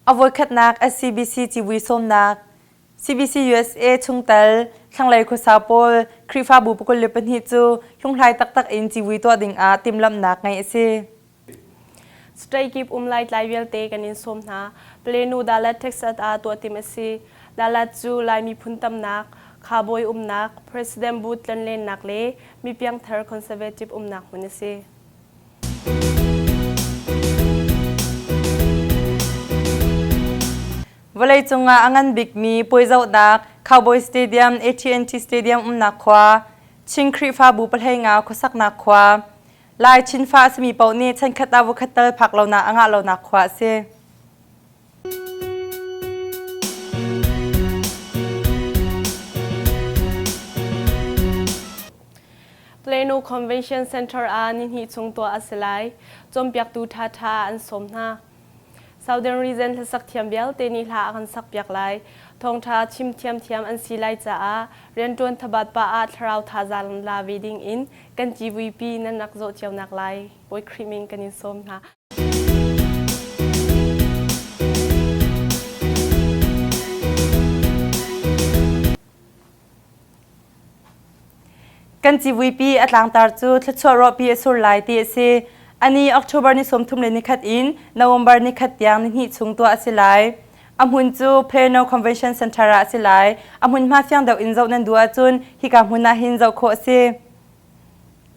A voikhatnak SCBC civui sawmnak CBC USA chungtel thlanglei khuasa pawl Khrihfabu pakul le pahnih cu hlunghlai taktak in civui tuah dingah timhlamhnak ngeih a si. State kip um Laitlai vialte kan in sawm hna. Plano Dalat Texas ah tuah tim a si. Dalat cu Lai miphun tamnak, khabawi umnak, President Bush tlonlennak le mi piangthar conservative umnak hmun a si. Vawleicung ah a ngan bikmi puai zohnak Cowboy Stadium, AT&T Stadium umnak khua, Chin Khrihfabu pahlei nga khuasaknak khua, Lai Chinfa a simi paoh nih chankhat ah voikhat tal phak lonak a ngah lonak khua a si. Plano Convention Center ah nihnih chung tuah a si lai. Cawnpiaktu ṭhaṭha an sawm hna. Southern Region hlasak thiam vialte nih hla a kan sakpiak lai. Thawngṭha chim thiamthiam an si lai caah rianṭuan thabat pah ah thlarau thazaang la ve ding in kan civuipi nan rak zawh cionak lai. Bawi Khrih min kan in sawm hna. Kan civuipi a tlangtar cu thluachuah ruahpi a sur lai ti a si. Ani October ni 30 le nikhat in November nikhat tiang nihnih chung tuah a si lai. A hmun cu Plano Convention Center ah a si lai. A hmunhma fiang deuh in zoh nan duh ahcun hika hmun ah hin zoh khawh a si.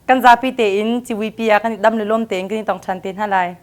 Kan zapi tein civuipi ah kan i dam le lawm tein kan i tong ṭhan te hna lai.